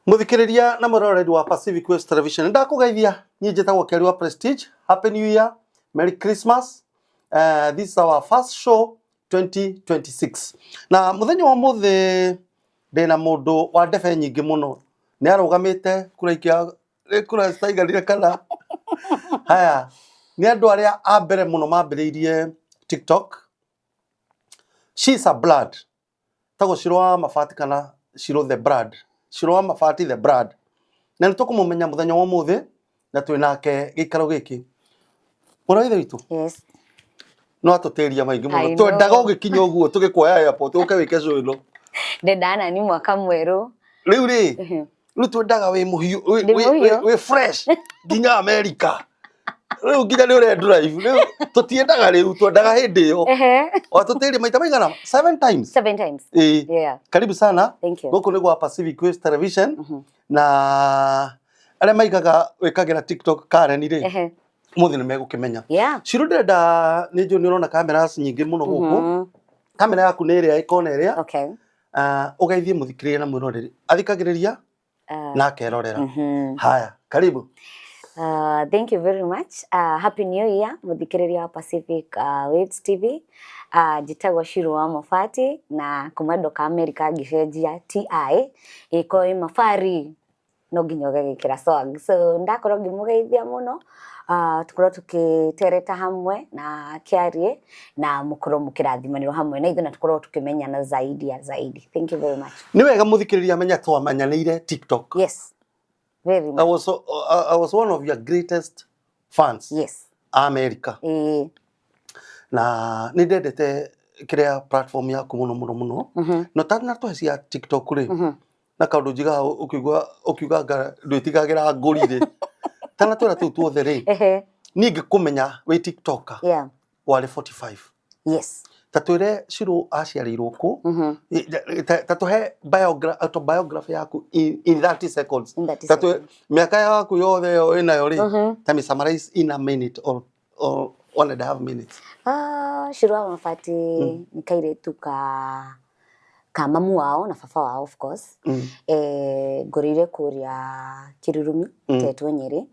Muthikiriria na mwiroreri wa Pacific Waves Television, ndakugeithia. Niĩ njĩtagwo Kerry wa Prestige. Happy New Year, Merry Christmas. This is our first show 2026, na muthenya wa muthi ndina mundu wa ndebe nyingĩ mũno. Nĩ arũgamĩte kura ikia nĩ kura citaiganire kana haya. Nĩ andũ arĩa a mbere mũno mambĩrĩirie TikTok. She's a blood tagwo Shiro wa Mabati kana Shiro the Brand, Shiro wa Mabati the Brand, na nĩ tũkũmũmenya mũthenya wa ũmũthĩ na twĩ nake gĩikaro gĩkĩ. Mũrũ wa ithe witũ. Yes. No atũtĩria maingĩ I mũno. know. Twendaga ũgĩkinya ũguo tũgĩkuoya airport ũke wĩke show ĩno. Ndenda nani mwaka mwerũ. Rĩu rĩ, rĩu twendaga wĩ mũhiũ Ndĩ mũhiũ. wĩ fresh nginya America. Rĩu nginya nĩ ũre drive rĩu, tũtiendaga rĩu, twendaga hĩndĩ ĩyo. Watũtĩria maita maigana? Seven times. Seven times. Ĩĩ. Yeah. Karibu sana. Thank you. Gũkũ nĩ gwa Pacific Waves Television, na arĩa maigaga wĩkagĩra TikTok Karen rĩ, mũthĩ nĩ megũkĩmenya. Shiro, ndĩrenda, nĩ njũĩ nĩ ũrona cameras nyingĩ mũno gũkũ. Kamera yaku nĩ ĩrĩa ĩkona ĩrĩa. Ah, ũgeithie mũthikĩrĩria na mwĩroreri athikagĩrĩria na akerorera. Haya, karibu. Thank you very much. Happy New Year, mũthikĩrĩria wa Pacific Waves TV. Njĩtagwo Shiro wa Mabati na kuma ndoka America ngĩcenjia TI ĩkorwo ĩ Mabari, no nginya ũgagĩkĩra swag. So ndakorwo ngĩmũgeithia mũno, tũkorwo tũkĩtereta hamwe na kĩarie na mũkorwo mũkĩrathimanĩrwo hamwe na ithuĩ na tũkorwo tũkĩmenyana zaidi ya zaidi. Thank you very much. Nĩ wega mũthikĩrĩria amenya twamenyanĩire TikTok. Yes. Very much. I was one of your greatest fans. America. Na nĩ ndendete kĩrĩa platform yaku mũno mũno mũno. No tanatũhe cia TikTok rĩ, na kaũndũ njigaga ũkiuga ũkiuga nga ndwĩtigagĩra ngũri rĩ, tanatwĩra tũu tuothe rĩ, niĩ ngĩkũmenya wĩ TikToker warĩ 45. Ta twĩre Shiro aciarĩirwo kũ. Ta tũhe autobiography yaku in 30 seconds. In 30 Ta twĩ seconds. Mĩaka yaku yothe ĩyo wĩnayo rĩ, ta mi summarize in a minute or 1.5 minutes. Ah, Shiro wa Mabati nĩ kairĩtu ka mamu wao na baba wao, of course. Ngũrĩire kũrĩa Kĩrurumi, Tetwo Nyĩrĩ.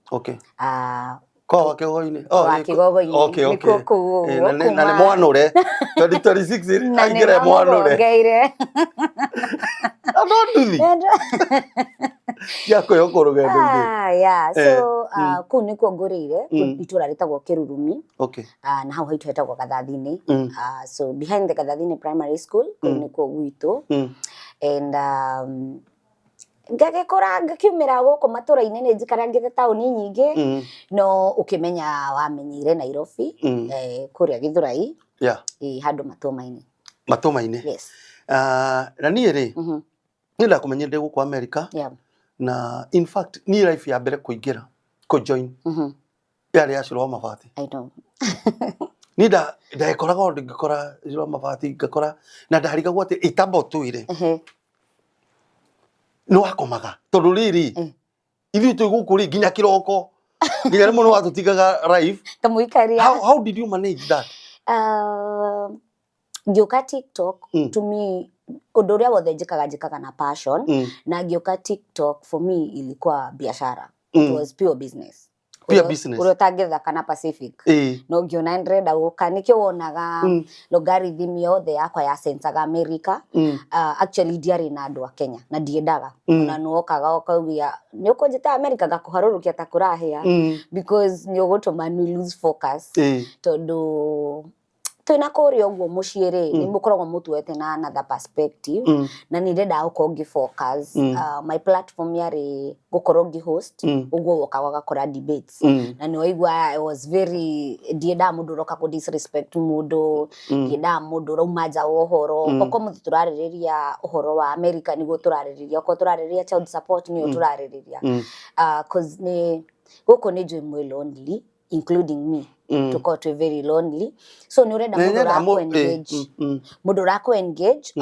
Ah, Kwa wa Kĩgogo-inĩ. Kwa wa Kĩgogo-inĩ. Nĩkuo kũu ũguo, Na nĩ mwanũre 2026 na nĩ aingĩre mwanũre. mamũrongeire. Andũ nduthi cia kwĩhokwo rũgendo-inĩ. Ah, yeah. So kũu nĩkuo ngũrĩire, itũra rĩtagwo Kĩrurumi. Na hau haitũ hetagwo Gathathini. So behind the Gathathini Primary School, kũu nĩkuo gwitũ. And ngagĩkũra ngakiumĩra gũkũ matũra-inĩ, nĩ njikarangĩte taũni nyingĩ, no ũkĩmenya wamenyeire Nairobi, kũrĩa Gĩthũrai, handũ Matũma-inĩ. Matũma-inĩ. Yes. Ah, na niĩ rĩ, niĩ ndakũmenyire ndĩ gũkũ America, na in fact niĩ life ya mbere kũingĩra kũ-join yarĩ ya Shiro wa Mabati. I know. Niĩ ndekoraga o ngĩkora Shiro wa Mabati, ngakora na ndarigagwo atĩ itamba ũtwĩre nĩ wakomaga tondũ rĩrĩ, ithuĩ twĩ gũkũ rĩ nginya kĩroko, nginya rĩmwe nĩ watũtigaga live. Kamũikaria. How did you manage that? Ngĩũka TikTok, to me ũndũ ũrĩa wothe njĩkaga, njĩkaga na passion, na ngĩũka TikTok, for me ilikuwa biashara. It was pure business. Pure business. Ũrĩa ũtangĩthaka na Pacific, no ngĩona ndĩrenda gũka, nĩkĩo wonaga logarithm yothe yakwa yacencaga America. Actually ndiarĩ na andũ a Kenya na ndiendaga, ona nĩwokaga ũkaugia nĩ ũkũnjĩta America, ngakũharũrũkia ta kũrahĩa, because nĩ ũgũtũma nĩ lose focus, tondũ twĩna kũrĩa ũguo mũciĩ rĩ, nĩ mũkoragwo mũtuete na another perspective, na nĩ ndendaga gũkorwo ngĩ focus. My platform yarĩ gũkorwo ngĩ host, ũguo wokaga ũgakora debates, na nĩ waigua I was very, ndiendaga mũndũ ũroka kũ disrespect mũndũ, ndiendaga mũndũ ũrauma nja wa ũhoro. Okorwo mũthĩ tũrarĩrĩria ũhoro wa America, nĩguo tũrarĩrĩria, okorwo tũrarĩrĩria child support, nĩyo tũrarĩrĩria. Cause nĩ gũkũ nĩ njũĩ mwĩ lonely, including me, tukorwo twĩ very lonely, so nĩ ũrenda mũndũ Nĩ nyenda ũrakũ engage, mũndũ ũrakũ engage.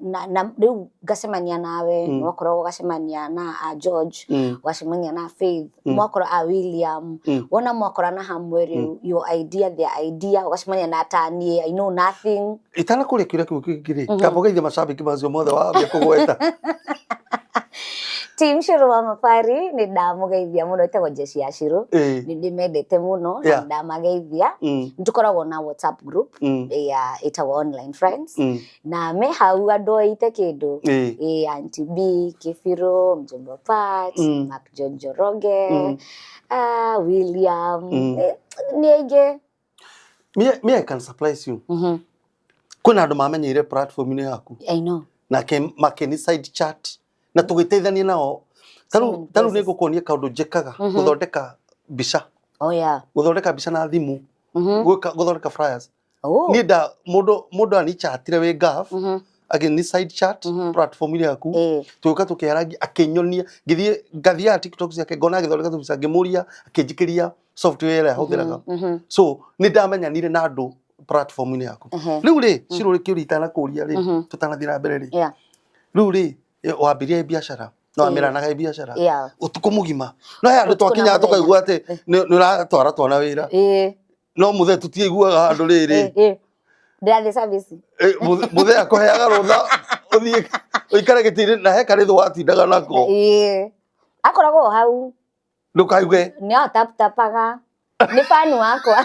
Na rĩu ngacemania nawe, nĩwakorwo ũgacemania na a George, ũgacemania na Faith, mwakorwo a William, wona mwakorana hamwe rĩu, your idea, their idea, ũgacemania na taniĩ, I know nothing. Itanakũria kĩũria kĩu kĩngĩ rĩ, kamba ũgeithie macambĩki macio mothe wambia kũgweta. Team Shiro wa Mabari nĩ ndamũgeithia mũno, ĩtagwo jeshi ya Shiro. Nĩ ndĩmendete mũno na ndamageithia. Nĩ tũkoragwo na WhatsApp group ya ĩtagwo online friends na me hau andũ oite kĩndũ. Auntie B, Kibiro, Mjomba Pat, Mark John Njoroge, William, nĩ aingĩ. Me, I can surprise you. Kwĩna andũ mamenyeire platform-inĩ yaku. I know. Na makeni side chat na tũgĩteithania nao. So many Tarĩu nĩ places. ngũkuonia kaũndũ njĩkaga, gũthondeka mbica. Oh yeah. Gũthondeka mbica na thimũ. Gwĩka gũthondeka flyers. Oh. Niĩ nda mũndũ mũndũ anichatire wĩ Gulf, akĩni side chat platform-inĩ yaku. Tũgĩũka tũkĩarangia, akĩnyonia, ngĩthiĩ ngathiaga TikTok ciake ngona agĩthondeka tũmbica, ngĩmũria akĩnjikĩria software ĩrĩa ahũthĩraga. So nĩ ndamenyanire na andũ platform-inĩ yaku. Rĩu rĩ, Shiro, kĩũria itanakũria rĩ, tũtanathiĩ na mbere rĩ, rĩu rĩ, wambirie biacara no wamĩranaga biacara ũtukũ mũgima, no he handũ Ũtukũ na twakinyaga mũthenya. tũkaigua atĩ nĩ ũratwara twana wĩra, no mũthee tũtiaiguaga handũ rĩrĩ. Ndĩrathiĩ service. Mũthee akũheaga rũtha ũthiĩ ũikare gĩtĩ-inĩ na he karĩthũ watindaga nako. Akoragwo o hau. Ndũkaigue. Nĩ tap tapaga. Nĩ fan wakwa.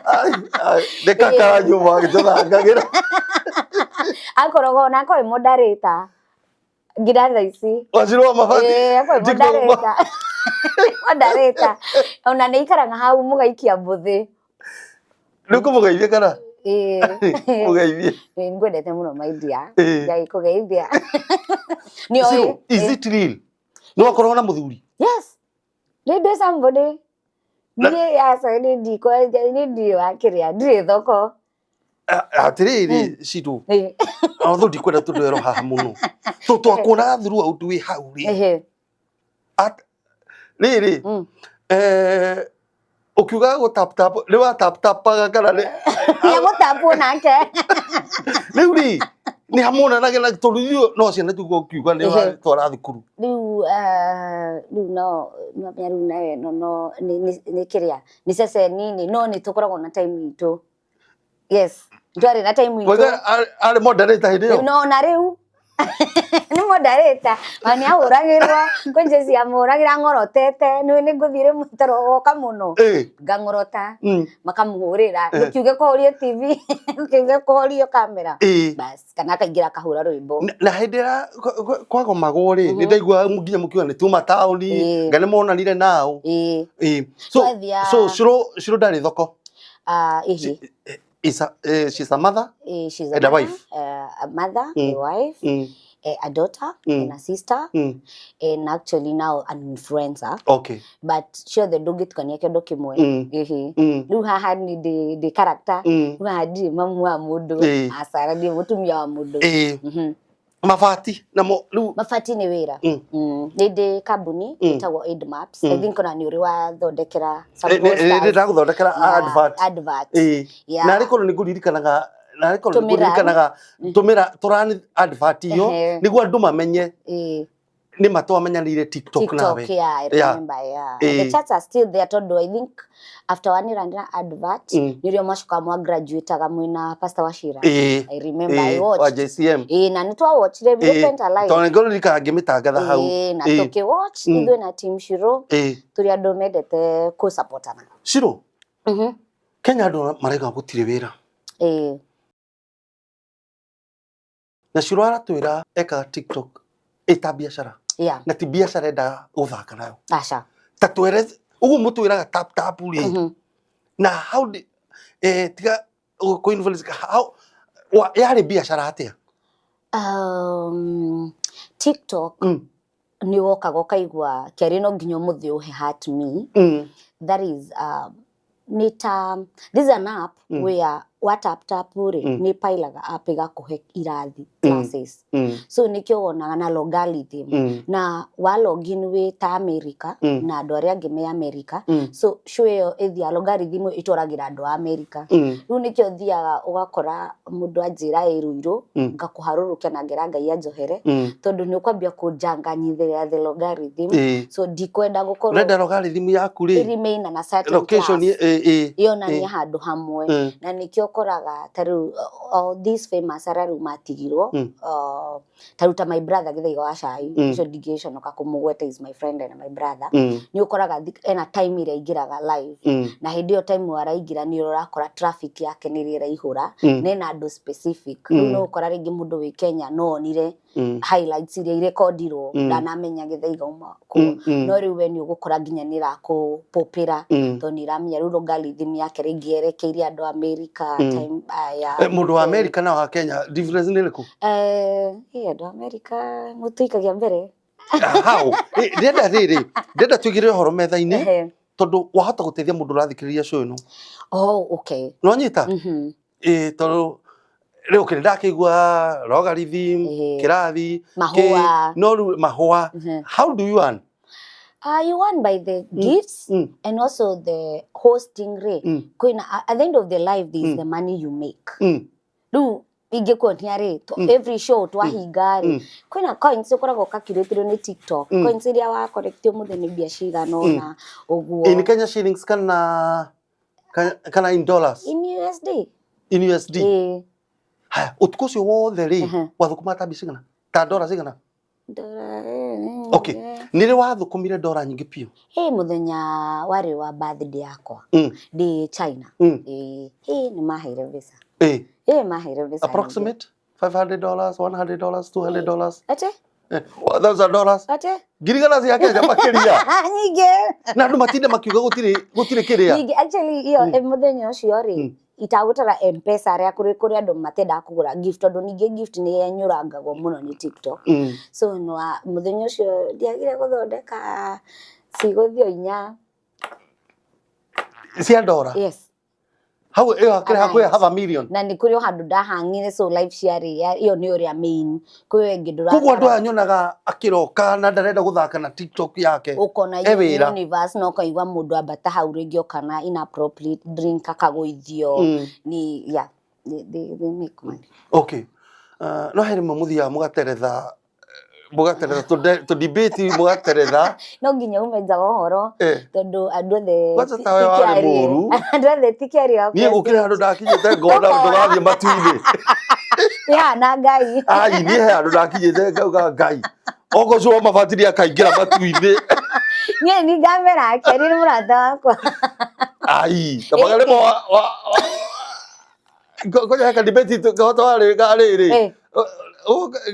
Ai, ai, nĩ kakara nyũmba agĩtũthangagĩra. Akoragwo na akoragwo moderator. Nginya thaa ici. Wacirwo wa Mabati. Akoragwo TikTok. moderator. Moderator. Ona nĩ ikaraga hau mũgaikia mbũthĩ. Rĩu kũmũgeithie kana? Mũgeithie. Nĩ ngwendete mũno, my dear. Ngai kũgeithia. Nĩ Shiro, oĩ. is it real? Nĩ wakoragwo na mũthuri? Yes. Nĩ ndĩ somebody. Niĩ aca nĩ ndikwa nĩ ndirĩ wa kĩrĩa, ndirĩ thoko. Atĩrĩrĩ Shiro, although ndikwenda tũndwero haha mũno, tũ twakuonaga throughout wĩ hau rĩ. Rĩrĩ, ũkiuga gũ tap tap, nĩ wa tap tapaga kana nĩ Nĩ agũtapwo nake. Rĩu rĩ, nĩ hamuonanagia na tondũ ithuĩ no ciana tuga ũkiuga nĩ watwara thukuru. Rĩu rĩu no no rĩu nawe no no nĩ kĩrĩa nĩ ceceni-inĩ, no nĩ tũkoragwo na time itũ. Yes, twarĩ na time itũ. Waiga arĩ moderator hĩndĩ ĩyo? No na rĩu nĩ moderator na nĩ ahũragĩrwo kwĩ njeci amũhũragĩra ng'orotete, nĩ nĩ ngũthiĩ rĩmwe tondũ goka mũno, ngang'orota, makamũhũrĩra, ndũkiuge kũhorio TV, ndũkiuge kũhorio kamera. Bas, kana akaingĩra akahũra rwĩmbo. Na hĩndĩ ĩrĩa kwagomagwo rĩ, nĩ ndaiguaga nginya mũkiuga nĩ tuma taũni, nga nĩ monanire nao. So so Shiro ndarĩ thoko. Ihi. She's a mother She's a and a mother, wife. A mother, a wife, a daughter, and a sister, and actually now an influencer. But ciothe ndũngĩtukania kĩndũ kĩmwe. Ĩhĩ. Rĩu haha ni ndĩ character. Rĩu haha ndirĩ mamu wa mũndũ. Aca, na ndirĩ mũtumia wa mũndũ. Mabati namo rĩu? Mabati nĩ wĩra. Nĩ ndĩ kambuni ĩtagwo Aid Maps. I think ona nĩ ũrĩ wathondekera some posters. Nĩ ndagũthondekera Yeah, advert. Advert. Narĩ korwo nĩ ngũririkanaga, narĩ korwo nĩ Tũmĩra. ngũririkanaga tũmĩra tũrani advert iyo nĩguo andũ mamenye nĩ ma twamenyanĩire TikTok TikTok, nawe. Yeah, I remember, yeah. The chats are still there tondũ I think after wanirandĩra advert, nĩrĩo mwacoka mwa graduateaga mwĩna Pastor Wachira. I remember I Wa watched. JCM. Na nĩ twawatchire, we opened a live. Tondũ nĩ ngũririkana ngĩmĩtangatha hau. Na tũkĩwatch ithuĩ na team Shiro, tũrĩ andũ mendete kũsupportana. Shiro, Kenya andũ marauga gũtirĩ wĩra. Na Shiro aratwĩra ekaga TikTok ĩta biacara. Na ti biacara endaga gũthaka nayo. Aca. Ta twere ũguo mũtwĩraga tap tap rĩ. Na how did, tiga kũ influence how wa, yarĩ biacara atĩa? TikTok nĩ wokaga ũkaigua kĩarĩ no nginya ũmũthĩ ũhe heart me. That is nĩ ta this is an app where wa tap tap rĩ, nĩ pailaga app ĩgakũhe irathi, classes. So nĩkĩo wonaga na logarithm na wa login wĩ ta America na andũ arĩa angĩ me America. So show ĩyo ĩthiaga logarithm ĩtwaragĩra andũ a America. Rĩu nĩkĩo thiaga ũgakora mũndũ anjĩra ĩ Ruiru, ngakũharũrũkia na ngera Ngai anjohere, tondũ nĩ ũkwambia kũnjanganyithĩria the logarithm. So ndikwenda gũkorwo Ũrenda logarithm yaku rĩ remain na certain location class ĩ yonania handũ hamwe. Na nĩkĩo ũkoraga ta rĩu all these famous arĩa rĩu matigirwo, ta rĩu ta my brother Gĩthaiga wa Cai, ũcio ndingĩconoka kũmũgweta, is my friend and my brother. Nĩ ũkoraga ena time ĩrĩa aingĩraga live, na hĩndĩ ĩyo time araingĩra nĩ ũrakora traffic yake nĩ ĩrĩa ĩraihũra, na ena andũ specific. Rĩu no ũkora rĩngĩ mũndũ wĩ Kenya no onire highlights iria irekondirwo, ndanamenya Gĩthaiga uma kũ, no rĩu we nĩ ũgũkora nginya nĩ ĩrakũpopĩra, tondũ nĩ ĩramenya rĩu logarithm yake rĩngĩ yerekeirie andũ America, time ya Eh, mũndũ wa UK. America na wa Kenya, difference nĩ ĩrĩkũ? Eh, andũ a America mũtũikagia mbere. Ah, how? Eh, ndĩrenda rĩrĩ, ndĩrenda tũigĩrĩre ũhoro metha-inĩ, tondũ wahota gũteithia mũndũ ũrathikĩrĩria show ĩno. Oh, okay. Nĩwanyita? Ĩ, tondũ rĩu kĩrĩ ndakĩigua logarithm, kĩrathi, Mahũa. No rĩu mahũa, how do you earn? You earn by the gifts and also the hosting rĩ. Kwĩna, at the end of the live there is the money you make. Rĩu ingĩkuonia rĩ, every show twahinga rĩ, kwĩna coins ũkoragwo calculated nĩ TikTok, coins iria wa collect ũmũthĩ nĩ mbia cigana ũna ũguo. In Kenya shillings kana in dollars? In USD. In USD? Ĩĩ. Haya, ũtukũ ũcio wothe rĩ, wathũkũma ta mbia cigana, ta ndora cigana? Ndora. Okay, nĩ rĩ wathũkũmire ndora nyingĩ biũ? Ĩ, mũthenya warĩ wa birthday yakwa ndĩ China. Ĩ, ĩ, nĩ maheire mbeca. Ĩ, maheire mbeca nyingĩ. Approximate $500, $100, $200? Ate? $1,000? Ate? 100,000 cia Kenya makĩria? Nyingĩ. Na andũ matinde makiuga gũtirĩ kĩrĩa. Nyingĩ actually. Iyo mũthenya ũcio rĩ, itagũtara M-Pesa arĩa kũrĩ andũ matendaga kũgũra gift, tondũ ningĩ gift nĩ yenyũrangagwo mũno nĩ TikTok. So nwa mũthenya ũcio ndiagire gũthondeka cigũthio 4. Cia ndora? Yes. Hau ĩyo hakĩrĩ A hakuhĩ night. half a million. Na nĩ kũrĩ o handũ ndahang'ire, so live ciarĩ ĩyo nĩ ũrĩa main kwĩ ĩngĩ. Koguo andũ ndũratara. Aya nyonaga akĩroka na ndarenda gũthaka na TikTok yake. Ũkona E wĩra. universe na ũkaigua mũndũ ambata hau rĩngĩ okana inappropriate drink akagũithio. Ni yeah, they make money. Okay. No he rĩmwe mũthiaga mũgateretha tũ debate mũgateretha. No nginya ume nja wa ũhoro, tondũ andũ othe Kwanza ti ta we ti warĩ kĩarie. mũru. Andũ othe ti kĩaria wa Niĩ gũkĩrĩ handũ ndakinyĩte ngona ndũgathiĩ matu-inĩ. Ĩhana Ngai. Ai, niĩ he handũ ndakinyĩte ngauga, Ngai, okorwo ũcio wa mabatiri akaingĩra matu-inĩ. Niĩ nĩ ngamera kĩaria nĩ mũrata wakwa. Ai, kamagare rĩmwe ngoja heka debate kahota warĩ rĩrĩ.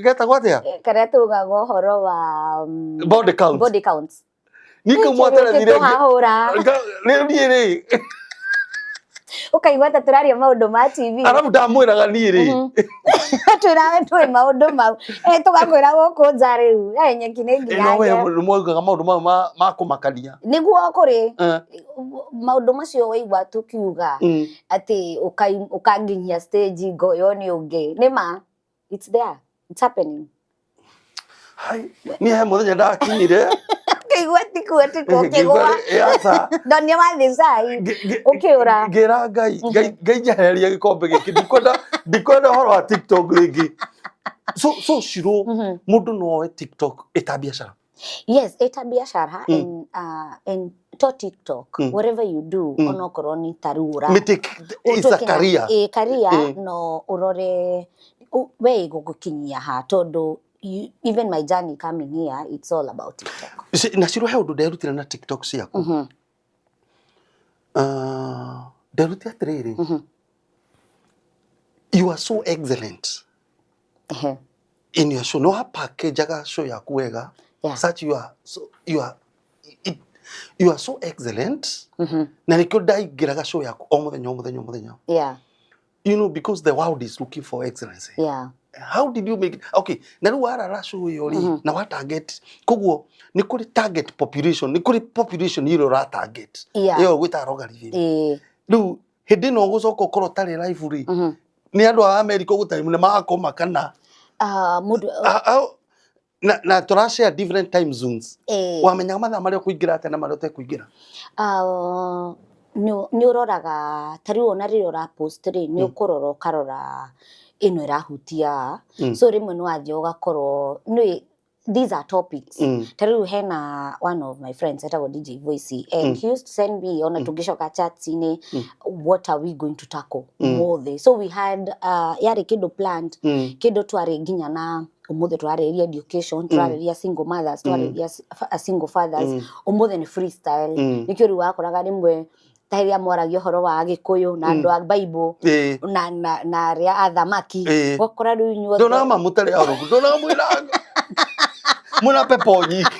Getagwo atĩa? Karĩa tugaga ũhoro wa Body count. Body count. Niĩ kau mwaterethire. Tũhahũra. Rĩu niĩ rĩ, ũkaigua ta tũraria maũndũ ma TV. Arabu ndamwĩraga niĩ rĩ, Twĩrawe tũĩ maũndũ mau. Eh, tũgakwĩra gũkũ nja rĩu, eh, nyeki nĩ no we nginyange. nĩ mwaugaga maũndũ mau ma kũmakania. Nĩguo kũrĩ maũndũ macio waigua tũkiuga atĩ ũkanginyia stage ngoywo nĩ ũngĩ, nĩ ma, it's there, it's happening. Hai, niĩ he mũthenya ndakinyire ũkĩigua tikuo tikuo, ngĩigua ũkĩgũa. Aca. Ndonia wathiĩ cai ũkĩũra. Ngĩra Ngai, Ngai, Ngai njehereria gĩkombe gĩkĩ, ndikwenda ũhoro wa TikTok rĩngĩ. So Shiro, mũndũ no oe TikTok ĩta biacara? Yes, ĩta biacara, and to TikTok, whatever you do, onokorwo nĩ ta rĩu ũra Mĩtĩ is a career. Ĩ, career. No ũrore we ĩgũgũkinyia ha, tondũ even my journey coming here, it's all about TikTok. Na Shiro, he ũndũ nderutire na TikTok ciaku. Nderutire atĩrĩrĩ, you are so excellent in your show. No wapackageaga show yaku wega, such you are so excellent, na nĩkĩo ndaingĩraga show yaku o mũthenya, o mũthenya, o mũthenya, because the world is looking for excellence. How did you make it? Okay, na rĩu warara show ĩyo rĩ, na wa target, koguo nĩ kũrĩ target population, nĩ kũrĩ population ĩrĩa ũra target, ĩyo gwĩtaga logarithm. Rĩu hĩndĩ ĩno ũgũcoka ũkorwo ũtarĩ live rĩ, nĩ andũ a America ũgũtime nĩ magakoma kana? Ah, mũndũ Na tũra share different time zones. Wamenyaga mathaa marĩa ũkũingĩra atĩa na marĩa ũtekũingĩra? Ah, nĩ ũroraga ta rĩu ona rĩrĩa ũrapost rĩ, nĩ ũkũrora ũkarora ĩno ĩrahutia, so rĩmwe nĩ wathiĩ ũgakorwo nĩ These are topics. Ta rĩu hena one of my friends etagwo DJ Voice, and he used to send me, ona tũngĩcoka chats-inĩ, what are we going to tackle ũmũthĩ. So we had yarĩ kĩndũ planned, kĩndũ twarĩ nginya na ũmũthĩ tũrarĩrĩria education, tũrarĩrĩria single mothers, tũrarĩrĩria single fathers. Ũmũthĩ nĩ freestyle. Nĩkĩo rĩu wakoraga rĩmwe ta rĩrĩa mwaragia ũhoro wa Gĩkũyũ na andũ a Bible na arĩa athamaki, ũgakora rĩu inyuothe Ndonaga mamũtarĩ arogu, ndonaga mwĩna mwĩna pepo nyingĩ.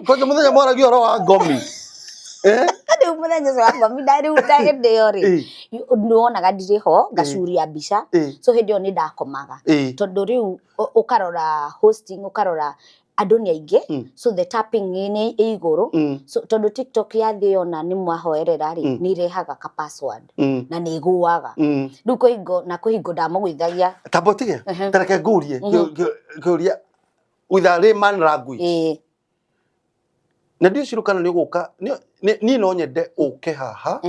Kwanza mũthenya mwaragia ũhoro wa ngomi. Rĩu mũthenya ũcio wa ngomi nda rĩu ta hĩndĩ ĩyo rĩ, nĩwonaga ndirĩ ho ngacuria mbica. So hĩndĩ ĩyo nĩ ndakomaga, tondũ rĩu ũkarora hosting, ũkarora andũ nĩ aingĩ, so the tapping nĩ ĩ igũrũ. So tondũ TikTok yathiĩ ona nĩ mwahoerera rĩ, nĩ irehaga ka password na nĩ ĩgũaga. Rĩu kũhingo na kũhingo ndamũgũithagia. Tamba ũtige, tareke ngũrie kĩũria with a layman language. Na ndiũ ciro kana nĩ ũgũka, niĩ no nyende ũke haha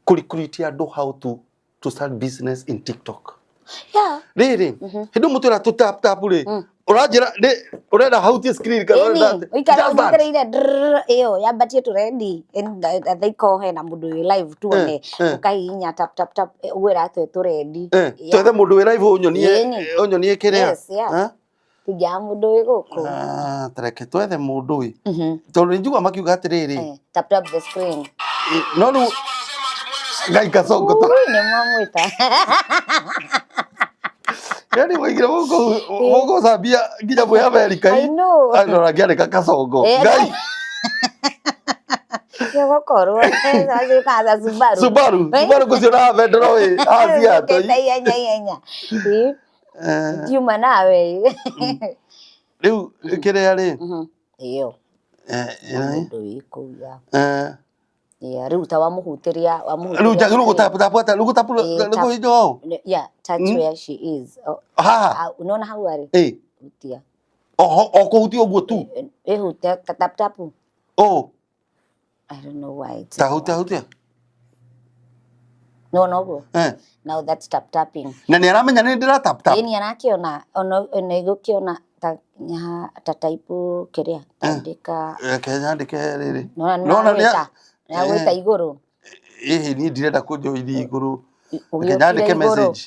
kũ recruit andũ how to start business in TikTok. Rĩrĩ, hĩndĩ ĩmwe twĩra tũ tap tap rĩ, ũranjĩra ũrenda hautie screen kana ũrenda Ĩni, ũikare Just that. ũnyitĩrĩire drrrr, ĩyo yambatie tũrendi thaiko hena mũndũ wĩ live tuone. Ũkahihinya tap tap tap, ũguo ĩratwe tũrendi. Twethe mũndũ wĩ live ũnyonie. Ũnyonie kĩrĩa. Yes, yeah. Eh? Tũngĩaga mũndũ wĩ gũkũ. Ah, tareke twethe mũndũ ĩ, tondũ nĩ njigua makiuga atĩrĩrĩ, Tap tap the screen. No rĩu Ngai kasongo to. Ui, nĩ mwamwĩta. Yani waigire mũgũcambia nginya mwĩ Amerika. I know. Andũ angĩandĩka kasongo. Ngai. Gĩgũkorwo kaza Subaru. Subaru, Subaru gũciona vendoro ĩ acia Ũkĩte ihenya ihenya. Ĩ, ndiuma nawe. Rĩu kĩrĩa rĩ, Ĩyo mũndũ wĩ kũu ya. Yeah, rĩu ta wamũhutĩria wamũhutĩria Rĩu njagĩrĩirwo screen. gũtapu tapu atĩa? Rĩu gũtapu Tap. kũhinja ũũ? Yeah, touch where she is. Oh, Haha? ah, unaona hau arĩ? Hutia. Oho, o kũhutia ũguo tu? Ĩhutia ta tap tap. Ũũ? I don't know why it's Ta hutia hutia. Nĩwona ũguo? Now that's tap tapping. Na nĩ aramenya nĩ ndĩra tap tap? Ĩĩ, nĩ arakĩona ona ĩgũkĩona ta ta type kĩrĩa tandĩka. Reke nyandĩke rĩrĩ. Nĩwona Nĩwona nĩwagwĩta nĩwagwĩta igũrũ. Ĩhĩ, niĩ ndirenda kũnjoiria igũrũ. Reke Ũgĩũkire nyandĩke igũrũ. message.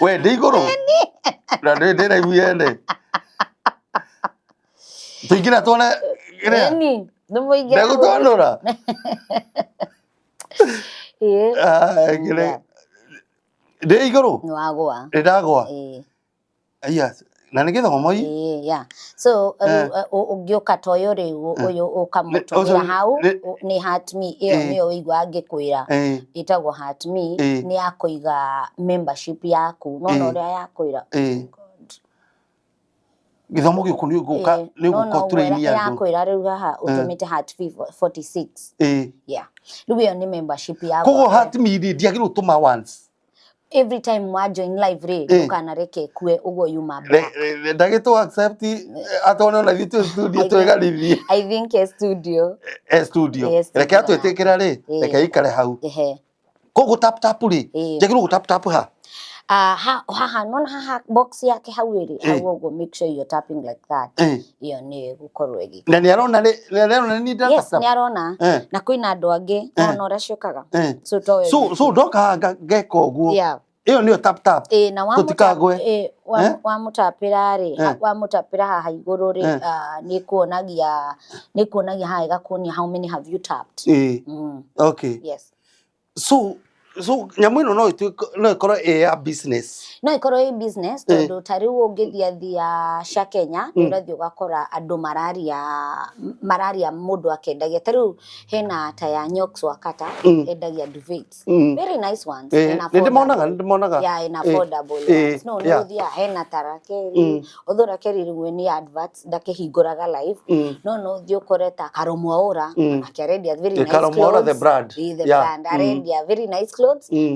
We ndĩ igũrũ na ndĩ ndĩ raibu yene. Tũingĩra tuone kĩrĩa. Ĩni, nĩmũingĩra. Ndegũtwanũra. Ĩĩ. Ah, ndĩ igũrũ. Nĩwagũa. Nĩ ndagũa. Ĩĩ. Aya, na nĩ gĩthomo i. Ĩĩ, yeah. So rĩu ũngĩũka ta ũyũ rĩu, ũyũ ũkamũtũmĩra Ũcio hau, nĩ heart me ĩyo. Nĩyo ũiguaga ngĩkwĩra ĩtagwo heart me. Nĩ ya kũiga membership yaku nona ũrĩa yakwĩra. God. Gĩthomo gĩũkũ nĩ ũgũka nĩ Nona ũgũka ũguo tũraini andũ. ĩrakwĩra rĩu haha ũtũmĩte heart 46. Yeah, rĩu ĩyo nĩ membership ya Koguo gwakwa. heart me rĩ, ndiagĩrĩirwo tũma once? Every time wa join live rĩ, ndũkanareke ĩkue ũguo yuma back. Ndagĩtwo accept atone ona ithuĩ twĩ studio twĩganithie. I think e studio. E studio. E studio. Reke atwĩtĩkĩra rĩ, reke ikare hau. Koguo tap tap rĩ, njagĩrĩirwo gũ tap tap ha? Ah, haha nona haha box yake hau ĩrĩ hau ũguo, make sure you're tapping like that. Ĩyo nĩ ĩgũkorwo ĩgĩ Na nĩ arona rĩ, nĩ arona nĩ ndĩra Yes. tap tap? Nĩ arona. Na kwĩna andũ angĩ nona ũrĩa ciũkaga. So to So ndoka haha ngeka ũguo? Ĩyo nĩyo tap tap? Ĩ, na Tũtikagwe. ĩ, wamũtapĩra rĩ, wamũtapĩra haha igũrũ rĩ, ah, nĩ kuonagia haha ĩgakuonia how many have you tapped. Okay. Yes. So nyamũ ĩno no ĩkorwo ĩ ya business? No ĩkorwo ĩ business, tondũ ta rĩu ũngĩthia thia cia Kenya nĩ ũrathiĩ ũgakora andũ mararia mũndũ akendagia. Ta rĩu hena ta ya Nyox Wakata, endagia duvets, very nice ones. And Nĩ ndĩmonaga, affordable. nĩ ndĩmonaga. Yeah, in affordable ones. No nĩ ũthiaga hena ta Rakeri, although Rakeri rĩmwe nĩ adverts, ndakĩhingũraga live, no ũthiĩ ũkore ta Karomwaura akĩarendia very nice Karomwaura the clothes. brand. Ĩ, the brand, arendia very nice clothes,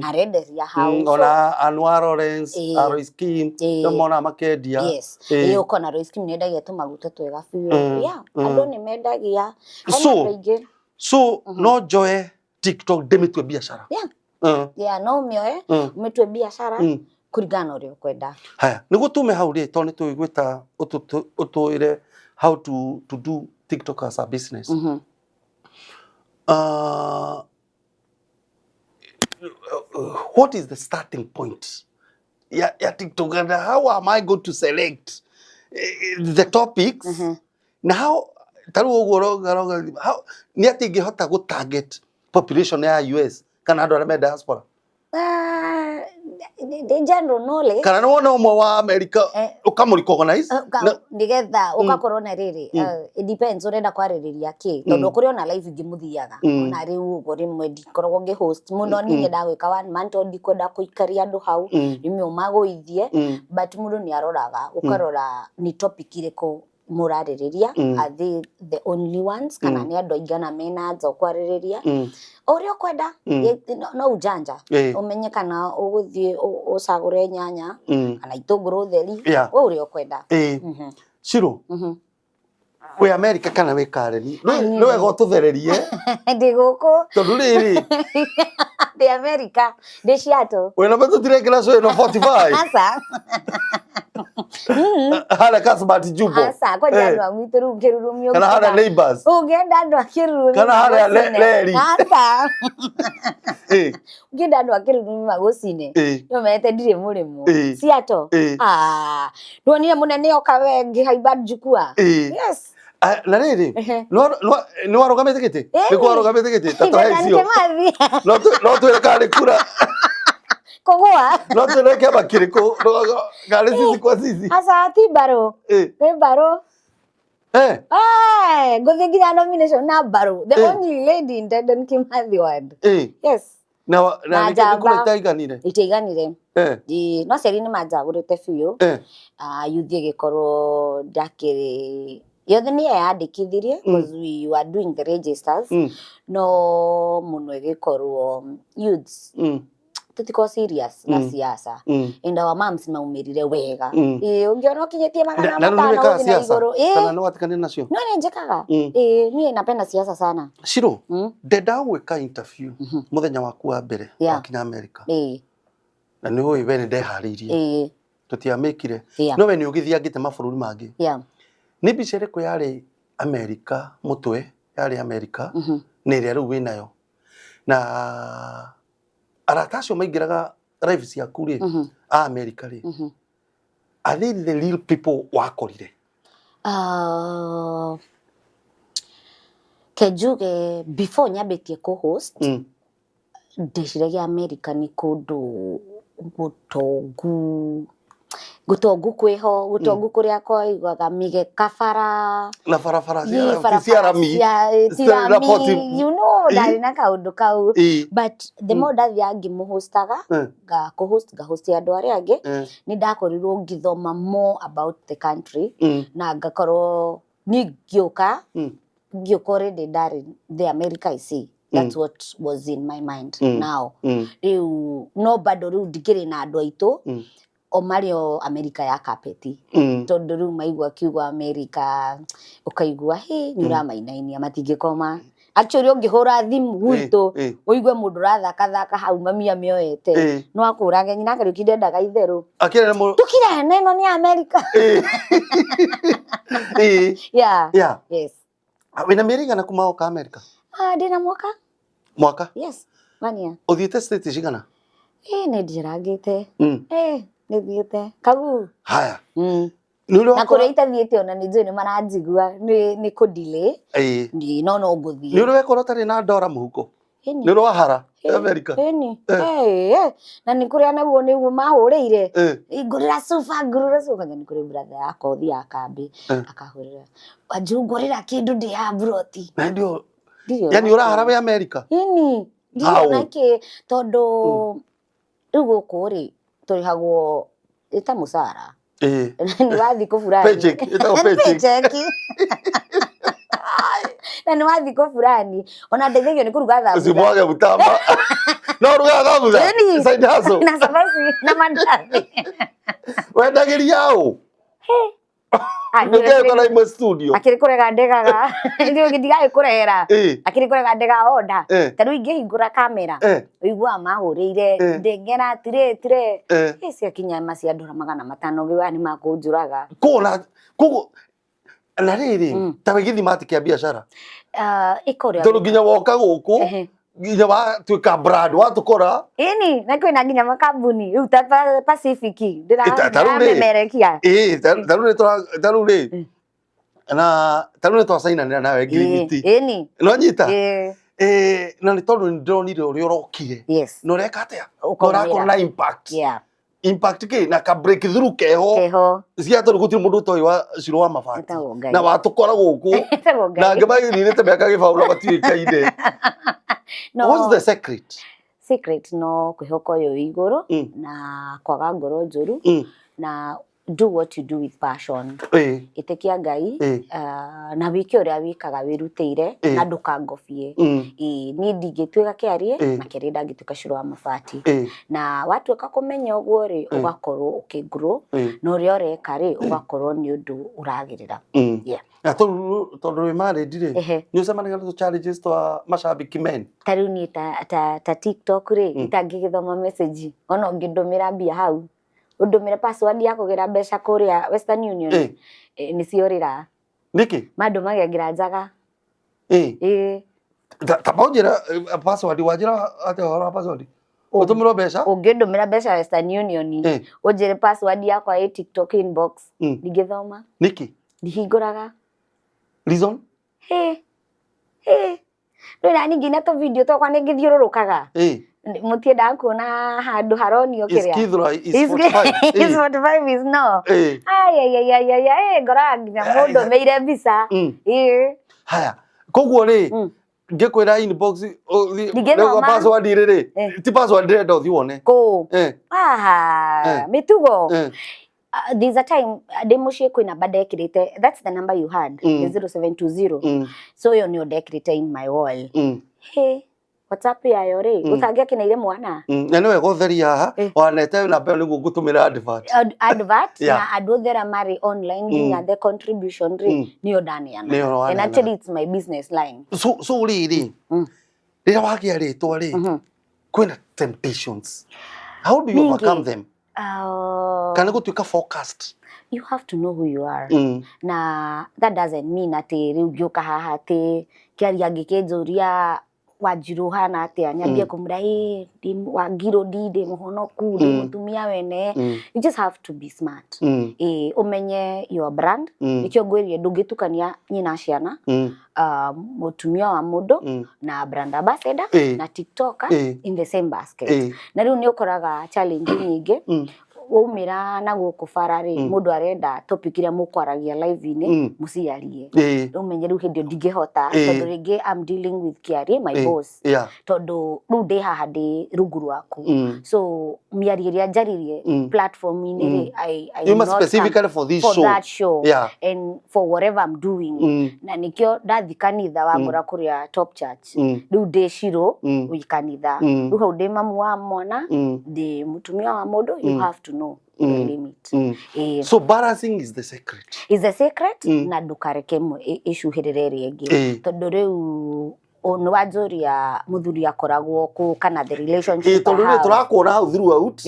arenderia hau. So, Ona Anwar Lawrence, Alois Kim, nĩmonaga makendia. Yes, ĩ, ũkona Royce Kim nĩendagia tũmaguta twega biũ. Yeah, andũ nĩ mendagia. Hena andũ aingĩ. So no njoe TikTok ndĩmĩtue biacara? Yeah, no ũmĩoe, ũmĩtue biacara. Kũringana na ũrĩa ũkwenda. Haya, nĩguo tume hau rĩ, tondũ nĩ tũgwĩta ũtwĩre how to do TikTok as a business. What is the starting point ya TikTok and how am I going to select the topics na how ta rĩu ũguo ũrauga how nĩ atĩ ingĩhota gũ target population ya US kana andũ arĩa me diaspora? The general knowledge. Kana nĩ wona ũmwe wa America ũkamũ recognize Nĩgetha ũgakorwo na rĩrĩ, it depends ũrenda kwarĩrĩria kĩ, tondũ kũrĩ ona live ingĩ mũthiaga ona rĩu ũguo, rĩmwe ndikoragwo ngĩ host mũno, niĩ nyendaga gwĩka one man tondũ ndikwenda kũikaria andũ hau, rĩmwe ũmagũithie, but mũndũ nĩ aroraga, ũkarora nĩ topic irĩkũ mũrarĩrĩria, are they the only ones kana nĩ andũ aigana mena nja ũkwarĩrĩria, o ũrĩa ũkwenda. No ujanja ũmenye kana ũgũthiĩ ũcagũre nyanya kana itũngũrũ theri, we ũrĩa ũkwenda. Shiro, wĩ America kana wĩ Karen? Nĩ wega ũtũthererie. Ndĩ gũkũ. Tondũ rĩrĩ Ndĩ America, ndĩ Seattle. Wĩna tũtirekĩra show ĩno 45. Aca. Harĩa Kasmart Jumbo. Aca, kwanja andũ a gwitũ rĩu kĩrurumio. Kana harĩa Neighbors. Ũngĩenda andũ a kĩrurumio Kana harĩa magũcine. Leri. Aca. Ũngĩenda andũ a kĩrurumio magũcine, nĩũmenyete ndirĩ mũrĩmo. Seattle. Ah, nduonire mũnene oka we ngĩhaimba njukua. Yes. Ah, na rĩrĩ, nĩ warũgamĩte gĩtĩ? Nĩkuo warũgamĩte gĩtĩ ta tũhe Dedan icio. Kimathi. No twĩre kana nĩ kura. Kũgũa. No twĩre kĩama kĩrĩkũ, kana nĩ sisi kwa sisi. Aca, ti mbarũ. Nĩ mbarũ. Eh, ngũthiĩ nginya nomination na mbarũ. The only lady in Dedan Kimathi ward. Yes. Na Na nĩ njamba. kura itaiganire. Itiaiganire. Ĩĩ, no aciari nĩ manjagũrĩte biũ. Ah, youth ĩgĩkorwo ndakĩrĩ yothe nĩ yeyandĩkithirie because we were doing the registers, no mũno ĩgĩkorwo youths tũtikorwo serious na siasa and our moms maumĩrire wega. Ĩĩ, ũngĩona ũkinyĩtie magana Na rĩu nĩ matano wĩkaga gũthiĩ na siasa igũrũ. Ĩĩ. Kana nĩ watiganire nacio? No, nĩ njĩkaga. Ĩĩ, niĩ napenda siasa sana. Shiro, ndenda gwĩka interview mũthenya waku wa mbere wakinya America. Na nĩ ũĩ we nĩ ndeharĩirie. Tũtiamĩkire. No we nĩ ũgĩthiangĩte mabũrũri mangĩ. Nĩ mbica ĩrĩkũ yarĩ America mũtwe, yarĩ America na ĩrĩa rĩu wĩnayo? Na arata acio maingĩraga live ciaku rĩ, a America rĩ, are they the real people wakorire? Ke njuge before nyambĩtie kũ-host, ndeciragia America nĩ kũndũ gũtongu, gũtongu kwĩho, gũtongu kũrĩa kwaiguaga mĩgeka bara na barabara Ĩ, cia barabara cia rami ti citarĩ na rami, poti. ndarĩ na kaũndũ kau, but the more ndathiaga ngĩmũhostaga, ngakũhost, ngahost andũ arĩa angĩ, nĩ ndakorirwo ngĩthoma more about the country na ngakorwo niĩ ngĩũka ngĩũka already ndarĩ the America I see. That's what was in my mind now. Rĩu no bado rĩu ndikĩrĩ na andũ aitũ o marĩ o America ya kapeti, tondũ rĩu maigua kiugo America ũkaigua hĩ nĩ ũramainainia, matingĩkoma. Actually, ũngĩhũra thimũ gwitũ ũigue mũndũ ũrathakathaka hau mami amĩoete, no akũrage nyina Kariũki ndendaga itherũ. Akĩrĩ mũ Tũkire na ĩno nĩ America. Yeah. Yes. Wĩna mĩeri igana kuma woka America? Ah, ndĩna mwaka. Mwaka? Yes, one year. Ũthiĩte state cigana? Ĩ, nĩ njĩrangĩte. Ĩ, nĩ thiĩte kagu. Haya. Nĩ ũrĩ Na wakora kũrĩa itathiĩte ona nĩ njũĩ nĩ maranjigua nĩ kũ delay. No ngũthiĩ. Nĩ ũrĩ wekora ũtarĩ na ndora mũhuko? Ĩni. Nĩ ũrĩ wahara Ĩni. America? Ĩni. Ĩ, na nĩ kũrĩa naguo nĩguo mahũrĩire. Ngũrĩra cuba, ngũrĩra cuba. Nĩ kũrĩ brother yakwa ũthiaga kambĩ akahũrĩra Wanjũ, ngũrĩra kĩndũ ndĩ ya mburoti. Na ndio Ndirĩ yani ona ũrahara kĩ. wĩ America? Ĩni. Ndirĩ How? ona kĩ, tondũ rĩu gũkũ rĩ tũrĩhagwo ĩta mũcara. Nĩ wa thikũ fulani. Paycheck, ĩtagwo paycheck. Paycheck. Na nĩ wa thikũ fulani ona ndeithagio nĩ kũruga thambutha. Usimwage mtama. No ũrugaga thambutha? Ĩni. Side hustle. Na cabaci na mandathi. Wendagĩria ũ? Ah, Ndũngĩagĩkora imwe studio. Akĩrĩ kũrega ndegaga. Ndiũ ndigagĩkũrehera. Akĩrĩ kũrega ndega order. Ta rĩu ingĩhingũra kamera. Ũiguaga mahũrĩire ndengera tire tire. Ĩ ciakinya ma cia ndora 500 ũngĩuga nĩ makũnjũraga. Kũna koguo na rĩrĩ ta we gĩthima atĩ kĩa biacara. Ah, ĩka ũrĩa Tondũ nginya woka gũkũ nginya watuĩka brand watũkora. Ĩni na kwĩna nginya makambuni rĩu ta Pacific Ta rĩu rĩ. ndĩramemerekia. Ĩĩ ta rĩu nĩ ta rĩu rĩ na ta rĩu nĩ twacainanĩra nawe ngirimiti. Ĩni. Nĩwanyita? Na nĩ tondũ nĩ ndĩronire ũrĩa ũrokire. Na ũreka atĩa? Na ũrakorwo na impact. Impact kĩ na ka breakthrough keho. Keho. Cia tondũ gũtirĩ mũndũ ũtoĩ wa Shiro wa mabati. Etagwo Ngai. Na watũkora gũkũ. Etagwo Ngai. Na angĩ magĩninĩte mĩaka gĩbaũ na matiũĩkaine. No. What's the secret? Secret no kwĩhoka ũyũ wĩ igũrũ na kwaga ngoro njũru na do what you do with passion. Ĩtĩkia Ngai na wĩke ũrĩa wĩkaga wĩrutĩire na ndũkangobie. Ĩĩ niĩ ndingĩtuĩka Kĩarie na Kĩarie ndangĩtuĩka Shiro wa Mabati. Na watuĩka kũmenya ũguo rĩ, ũgakorwo ũkĩ grow na ũrĩa ũreka rĩ, ũgakorwo nĩ ũndũ ũragĩrĩra. Yeah. Na tondũ wĩ married rĩ, nĩ ũcemanagia na tũ challenges twa macambĩki men? Ta rĩu niĩ ta TikTok rĩ, itangĩgĩthoma message ona ũngĩndũmĩra mbia hau, ũndũmĩre password ya kũgĩra mbeca kũrĩa Western Union, nĩ ciorĩra. Nĩkĩ? Mandũmagia ngiranjaga. Ĩĩ. Ta banjĩra password, wanjĩra atĩa ũhoro wa password? Ũtũmĩrwo mbeca? Ũngĩndũmĩra mbeca Western Union, ũnjĩre password yakwa ĩ TikTok inbox, ndingĩthoma. Nĩkĩ? Ndihingũraga. Reason? Hĩ. Hĩ. Rĩu nani nginya tũ video twakwa nĩ ngĩthiũrũrũkaga. Mũtiendaga kuona handũ haronio Is kĩrĩa. Kithura is 45. Is 45 is no. Ai ai ai ai ai ngoraga nginya mũndũ meire mbica. Ĩĩ. Haya. Koguo rĩ, ngĩkwĩra inbox Ndingĩthoma. Password rĩ rĩ, ti password ndĩrenda ũthiĩ wone. Kũ? Aha, mĩtugo. There's a time ndĩ mũciĩ kwĩ namba ndekĩrĩte, that's the number you had, the 0720. So ĩyo nĩyo ndekĩrĩte in my wall. Hey, WhatsApp yayo rĩ, ũtangĩakeneire mwana. Na nĩ wega ũtherie haha, wanete namba ĩyo nĩguo ngũtũmĩra advert. Advert na andũ othe arĩa marĩ online nginya the contribution rĩ, nĩyo ndaneana. Nĩyo And waneana. actually it's my business line. So rĩrĩ, rĩrĩa wagĩa rĩtwa rĩ, kwĩna temptations. How do you Nyingĩ. overcome them? Kana gũtuĩka focused? You have to know who you are. Na that doesn't mean atĩ rĩu ngĩũka haha atĩ Kĩaria angĩkĩnjũria Wanjirũ ũhana atĩa, nyambie kũmwĩra ĩ ndĩ Wangirũ ndĩ mũhonoku, ndĩ mũtumia wene. You just have to be smart. Ĩ ũmenye your brand. Nĩkĩo ngwĩrire ndũngĩtukania nyina ciana, mũtumia wa mũndũ na brand ambassador na TikToker in the same basket. Na rĩu nĩ ũkoraga challenge nyingĩ. Waumĩra na gũkũ bara rĩ, mũndũ arenda topic iria mũkwaragia live-inĩ mũciarie. Rĩu ũmenye rĩu hĩndĩ ĩyo ndingĩhota tondũ rĩngĩ I'm dealing with Kĩarie my boss. Tondũ rĩu ndĩ haha ndĩ rungu rwaku. So mĩario ĩrĩa njaririe platform-inĩ rĩ, I You will must not come specifically for this for show. that show and for whatever I'm doing. Na nĩkĩo ndathi kanitha wangora kũrĩa Top Church. Rĩu ndĩ Shiro wĩ kanitha. Rĩu hau ndĩ mamu wa mwana, ndĩ mũtumia wa mũndũ, you have to know the limit. So balancing is the secret. Is the secret na ndũkareke ĩmwe ĩcuhĩrĩre ĩrĩa ĩngĩ. Tondũ rĩu nĩ wanjũria mũthuri akoragwo kũ kana the relationship Tondũ I rĩ have. tũrakuona hau throughout.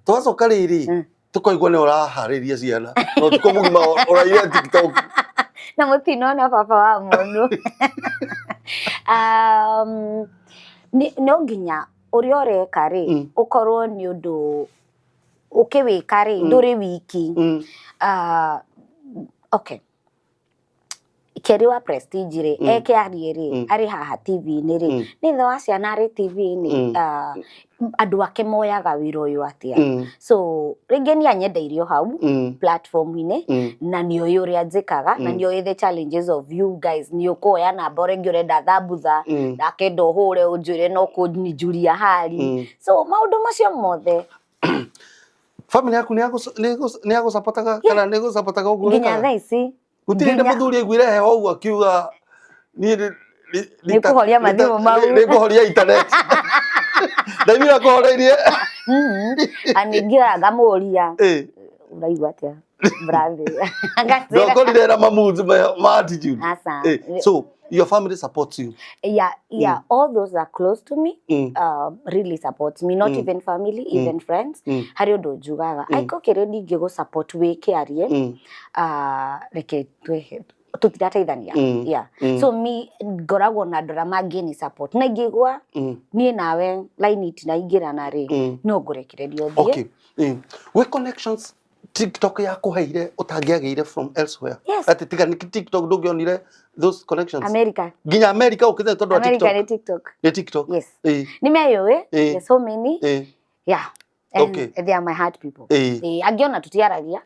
Twacoka rĩrĩ, tũkaigua nĩ ũraharĩria ciana. Na ũtukũ mũgima ũraire TikTok. Na mũtinona baba wa mũndũ. No nginya ũrĩa ũreka rĩ, ũkorwo nĩ ũndũ ũkĩwĩka rĩ, ndũrĩ wiki. Okay. Kĩarie wa Prestige rĩ, eke arie rĩ, arĩ haha TV-inĩ rĩ, nĩ ithe wa ciana arĩ TV-inĩ, andũ ake moyaga wĩra ũyũ atĩa. So rĩngĩ nĩ anyendeirio hau platform-inĩ, na nĩ oĩ ũrĩa njĩkaga, na nĩ oĩ the challenges of you guys, nĩ ũkuoya namba rĩngĩ ũrenda thambutha, ndakenda ũhũre ũnjĩre no kũnjuria hali. So maũndũ macio mothe. Family yaku nĩ yagũcapotaga kana nĩ ĩgũcapotaga ũguo Nginya wĩkaga? thaa ici. Gũtirĩ hĩndĩ mũthuri aiguire heho ũguo akiuga niĩ Nĩ kũhoria mathimũ mau. Nĩ kũhoria internet. Ndaiguire kũhoreirie. Ningĩ ngamũria. Ũraigua atĩa? Brother. Agatwĩra Ndokorire na mamuzi ma attitude. Aca. So your family supports you? Yeah, all those that are close to me really support me, not even family, even friends. Harĩ ũndũ njugaga, aiko kĩrĩa ndingĩgũ support wĩ kĩarie, reke twĩhe tũtirateithania. Yeah. So me ngoragwo na andũ arĩa mangĩni support na ingĩgwa niĩ nawe line itinaingĩrana rĩ, no ngũrekereria ũthiĩ. Okay. Gwĩ connections TikTok yakũheire ũtangĩagĩire from elsewhere? Yes. Atĩ tiga nĩ TikTok ndũngĩonire those connections? America. Nginya America ũkĩte tondũ wa America. TikTok? Nĩ TikTok. Nĩ TikTok? Yes. Nĩ meyũĩ. There's so many. Yeah, and they are my heart people. Angĩona tũtiaragia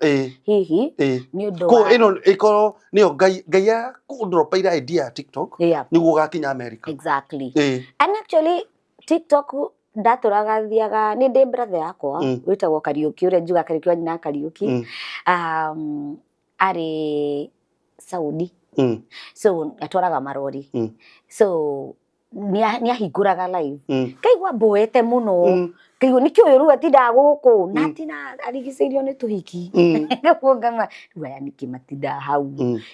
hihi nĩ ũndũ Ko wa ĩno ĩkorwo nĩyo Ngai Ngai akũndropeire idea ya TikTok nĩguo ũgakinya America. Exactly. And actually TikTok ndatũraga thiaga nĩ ndĩ brother yakwa wĩtagwo Kariũki, ũrĩa njuga Kariũki wa nyina wa Kariũki, arĩ Saudi, so atwaraga marori, so nĩ ahingũraga live, ngaigua mboete mũno, ngaigua nĩkĩ ũyũ rĩu atindaga gũkũ na atina arigicĩirio nĩ tũhiki. Nĩguo ngama rĩu aya nĩkĩ matindaga hau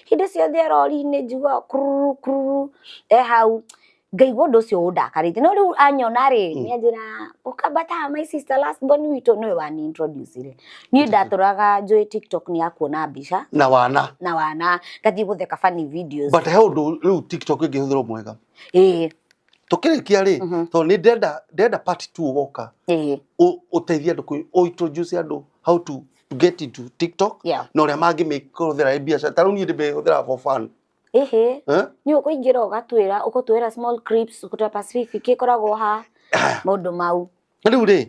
hĩndĩ ciothe rori-inĩ, njiguaga kururu kururu e hau, ngaigua ũndũ ũcio ũndakarĩte. No rĩu anyona rĩ, nĩ anjĩra ũkambata, my sister last born witũ nĩwe wani introduce ire. Niĩ ndatũraga njũĩ TikTok nĩ ya kuona mbica na wana na wana ngathiĩ gũtheka funny videos. But he ũndũ rĩu TikTok ĩngĩhũthĩrwo mwega. Tũkĩrĩkia rĩ, tondũ nĩ ndenda part 2 ũgoka ũteithie andũ ũ introduce andũ how to get into TikTok na ũrĩa mangĩmĩhũthĩra ĩ biacara. Ta rĩu niĩ ndĩmĩhũthĩraga for fun. Ĩhĩ. Eh? Nĩ ũkũingĩra ũgatwĩra ũgũtwĩra small clips, ũgũtwĩra Pacific ĩkoragwo ha, maũndũ mau. Rĩu rĩ,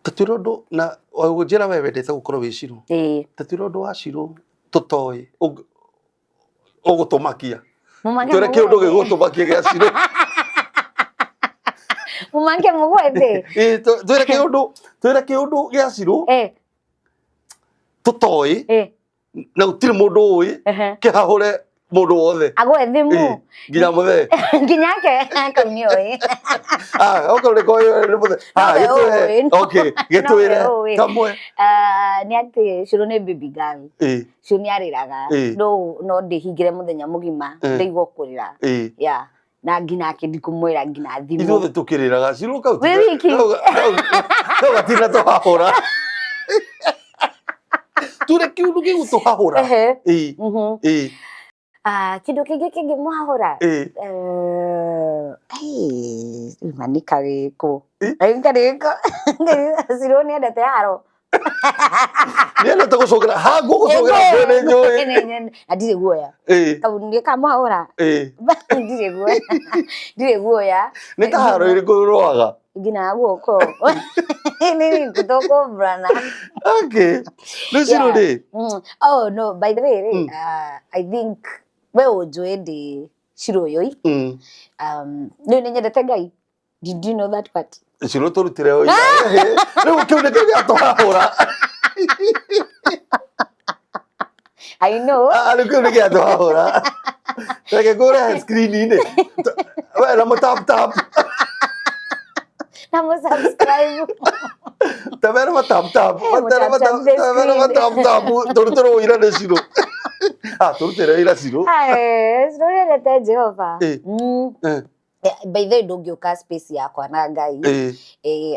tatwĩra ũndũ na njĩra we wendete gũkorwo wĩ Shiro. Tatwĩra ũndũ wa Shiro tũtoĩ ũgũtũmakia. Mũmange. Twĩre kĩũndũ gĩgũtũmakia gĩa Shiro. Mũmange mũgwete. Ĩ, twĩre kĩũndũ gĩa Shiro tũtoĩ na gũtirĩ mũndũ ũĩ kĩhahũre mũndũ wothe. Agwe thimũ. Ĩ, nginya mũthee. Nginya ke kau nĩ oĩ. Ah, okorwo nĩ koĩ nĩ mũthee. Ah, Nowe gĩtwĩre. ũĩ. Okay, gĩtwĩre. Nowe ũĩ. Kamwe. Ah, nĩ atĩ Shiro nĩ baby girl. Shiro nĩ arĩraga. No ndĩhingĩre mũthenya mũgima ndaigua kũrĩra. Yeah, na nginya ake ndikũmwĩra nginya thimũ. Ithuothe tũkĩrĩraga Shiro kau. Wĩ wiki. Kau gatina tũhahũra. Ture kĩũndũ gĩgũtũhahũra. Ah, kĩndũ kĩngĩ kĩngĩmũhahũra? Ima nĩ karĩkũ? Nĩ karĩkũ? Shiro nĩ endete haro. Nĩendete gũcũgĩra hangu gũcũgĩra ngũĩ nĩ njũĩ. Na ndirĩ guoya. Kau nĩ kamũhahũra. Ndirĩ guoya, ndirĩ guoya. Nĩ ta haro ĩrĩkũ ũrũaga? Nginya guoko nĩ tũkũmburana. Okay. Rĩu Shiro rĩ. Oh no, by the way rĩ, I think we ũnjũĩ ndĩ Shiro Yoi. Nĩ nĩ nyendete Ngai. Did you know that part? Shiro tũrutire ũira. Rĩu kĩu nĩkĩo gĩatũhahũra. I know. Ah, rĩu kĩu nĩ gĩatũhahũra. Reke ngũrehe screen-inĩ. We na mũ tap tap. Na mo subscribe. Tabera ma tap tap. Eh, Tabera ma tap tap the tabera ma screen. tap tap. Tũrutĩrwo ũira nĩ Shiro. Ah, tũrutĩre ũira Shiro. Ae, Shiro nĩendete Jehova. By the way, ndũngĩũka space yakwa na Ngai.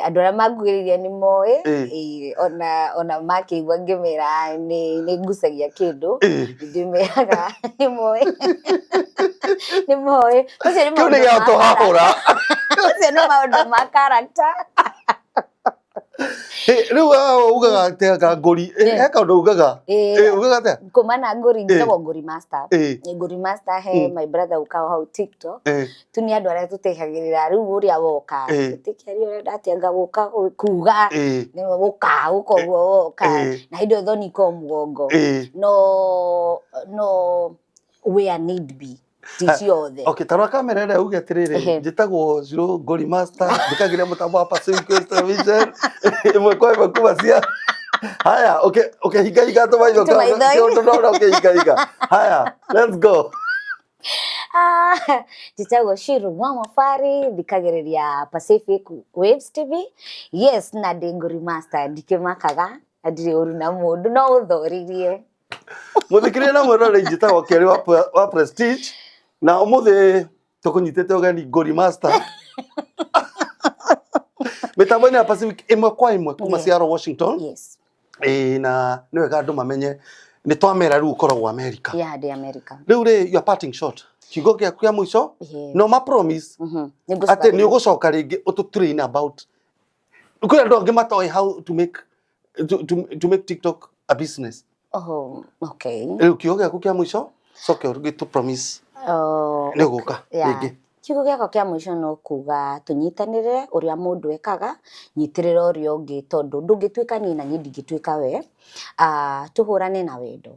Andũ arĩa manguhĩrĩirie nĩ moĩ. Ona makĩigua ngĩmera nĩ ngucagia kĩndũ, ndĩmeraga nĩ moĩ, nĩ moĩ ũcio nĩ Kĩu nĩ maũndũ ma gĩatũhahũra. Ũcio nĩ maũndũ ma character. Rĩu wewe ugaga atĩa nga ngũri? He kaũndũ ugaga. Ugaga atĩa? Kuma na ngũri, njĩtagwo Ngũri Master. Ngũri Master, he my brother ũkaga hau TikTok. Tu nĩ andũ arĩa tũteithagĩrĩra rĩu ũrĩa woka tũtikĩaria ũrĩa ndatianga gũka kuga nĩwe gũka gũka ũguo woka na hĩndĩ ĩyo thoni ikoragwo mũgongo, no where need be, ti ciothe. Okay, tarora kamera ĩrĩa uge atĩrĩrĩ, njĩtagwo Shiro Ngũri Master, njĩkagĩra mũtambo wa Pacific Coast Television ĩmwe kwa ĩmwe kuma cia haya ũkĩhingahinga tũmaitho. Tũmaitho. Kĩũndũ ndona ũkĩhingahinga. Haya, let's go. Ah, njĩtagwo Shiru wa Mafari, thikagĩrĩria Pacific Waves TV. Yes, na ndĩ Ngũri Master, ndikĩmakaga. Na ndirĩ ũru na mũndũ no ũthoririe. Muthikiriria na mwirore, njĩtagwo Kerĩ wa Prestige, na ũmũthĩ tũkũnyitĩte ũgeni Ngũri Master mĩtambo-inĩ ya Pacific ĩmwe kwa ĩmwe kuma Seattle, Washington. Ĩĩ, na nĩ wega andũ mamenye nĩ twamera rĩu ũkoragwo America. Yeah, ndĩ America. Rĩu rĩ, your parting shot, kiugo gĩaku kĩa mũico. No ma promise Nĩngũcoka atĩ nĩ rĩngĩ. Ũgũcoka rĩngĩ ũtũ train about kwĩ andũ angĩ matoĩ how to make TikTok a business. Oh, okay. Rĩu kiugo gĩaku kĩa mũico, coke ũgĩtũ promise Oh, nĩ ũgũka rĩngĩ. Kiugo gĩakwa kĩa mũico no kuga tũnyitanĩre ũrĩa mũndũ ekaga, nyitĩrĩra ũrĩa ũngĩ, tondũ ndũngĩtuĩka niĩ na niĩ ndingĩtuĩka we. Tũhũrane na wendo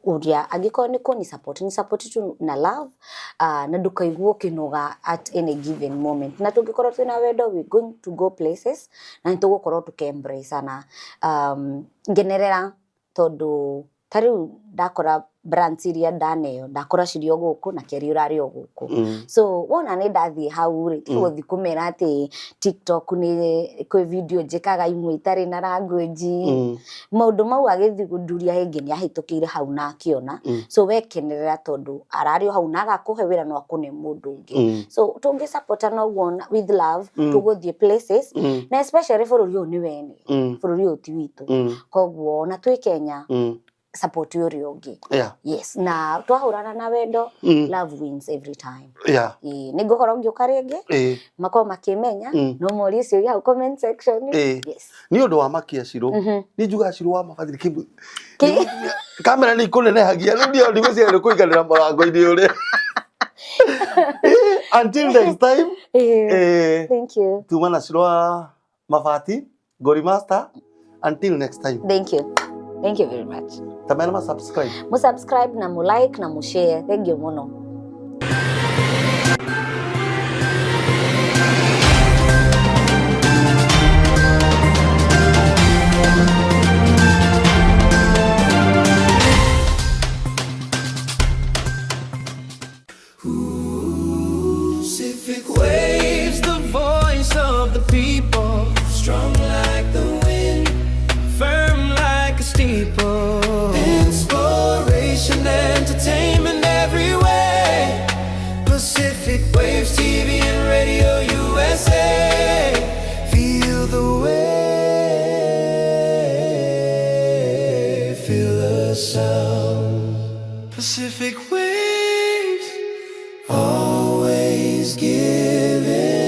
ũrĩa angĩkorwo nĩ kũni support, ni support tu na love, na ndũkaigua ũkĩnoga at any given moment. Na tũngĩkorwo twĩna wendo, we going to go places na nĩ tũgũkorwo tũkĩ na ngenerera, tondũ ta rĩu ndakora brands iria ndaneo, ndakora cirĩ o gũkũ na Kerĩ ũrarĩ o gũkũ. So wona nĩ ndathiĩ hau rĩ, ti gũthiĩ kũmera atĩ TikTok nĩ kwĩ video njĩkaga imwe itarĩ na language. Maũndũ mau agĩthiĩ gũthuria ĩngĩ nĩ ahĩtũkĩire hau na akĩona. So we kenerera, tondũ ararĩ o hau na agakũhe wĩra no akũne mũndũ ũngĩ. So tũngĩ supportana ũguo with love, tũgũthiĩ places. Na especially bũrũri ũyũ nĩ wene. Bũrũri ũyũ ti witũ. Koguo ona twĩ Kenya, support ũrĩa ũngĩ. Yes, na twahũrana na wendo, love wins every time. Ĩĩ, nĩ ngũkorwo ngĩũka rĩngĩ. Makorwo makĩmenya. No morie ciũria hau comment section. Yes. Nĩ ũndũ wa makia Cirũ. Nĩ njugaga Cirũ wa mabathiri kĩmwe. Kamera nĩ ikũnenehagia rĩu ndio ndigũciria nĩ kũiganĩra mũrango-inĩ ũrĩa. Until next time. Thank you. Tuma na Cirũ wa mabati, Ngori Master. Until next time. Thank you, thank you very much. Tamena ma subscribe. Mu subscribe na mu like na mu share. Thank you mũno. Pacific waves, the voice of the people. Strong like the wind, firm like a steeple. Inspiration, entertainment everywhere. Pacific Waves TV and Radio USA. Feel the wave, feel the sound. Pacific Waves, always giving.